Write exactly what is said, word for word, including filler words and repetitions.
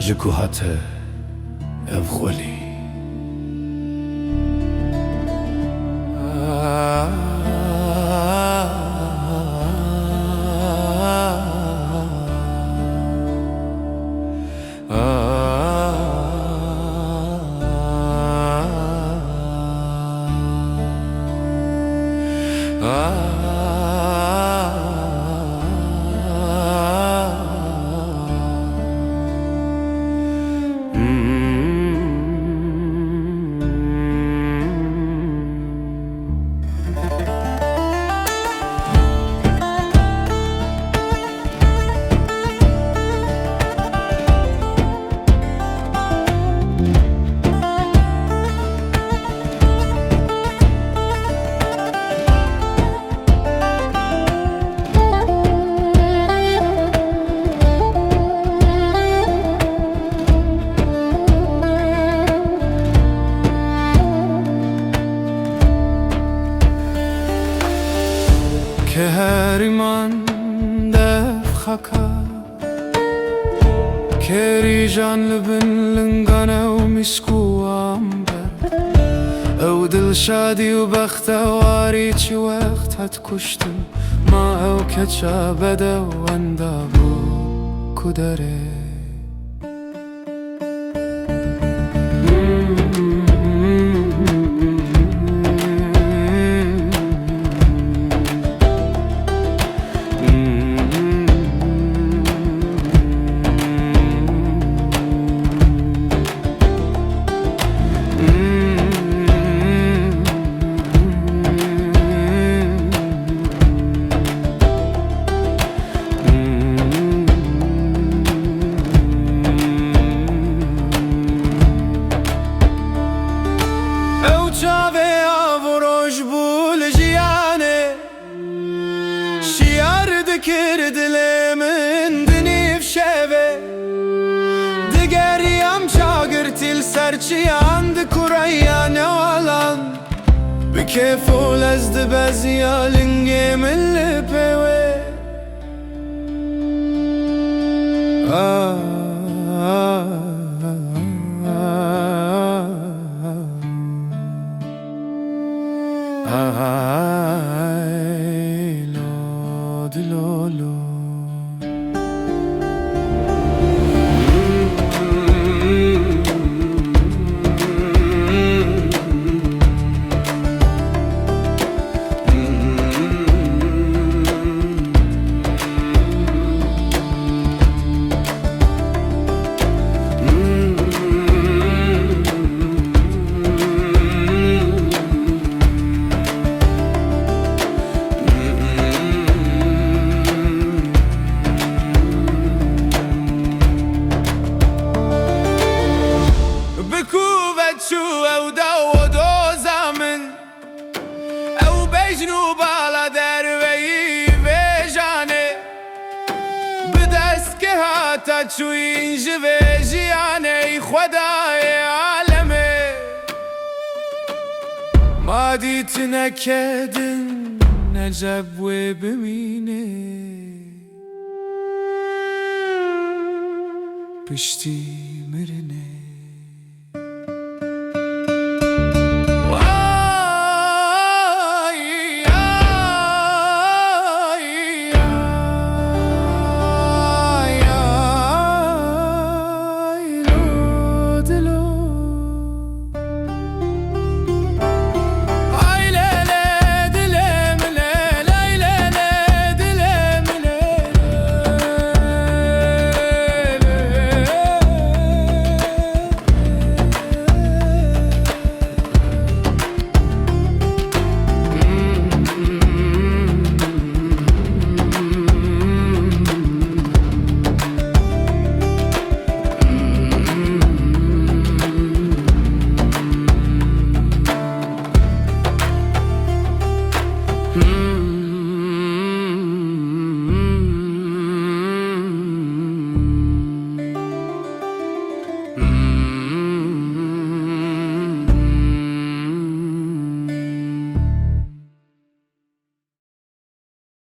Ji ku hate ev xwelî. Keheriman dev xaka, kerîjan li bin lingan ew mîsk û amber. Ew dilşadî û bextewarî çi wext hat kuştin, ma ew keça bedew wenda bû ku derê. Ew çavê av û roj bû li jiyanê, şiyar dikir dilê min di nîv şevê. Digeriyam çagirtî li ser çiyan, dikureya newalan. Bi kêf û lez dibeziya lingê min li pê wê. Ah, ah, ah, ah. Ay, lo, di, lo, lo. Bi ku ve çû ew da û doza min, ew bejn û bala derveyî vê janê. Bi dest ke hata çûyîn ji vê jiyanê, Xwedayê alemê. Ma dîtine kedin, eceb wê bimîne piştî mirinê.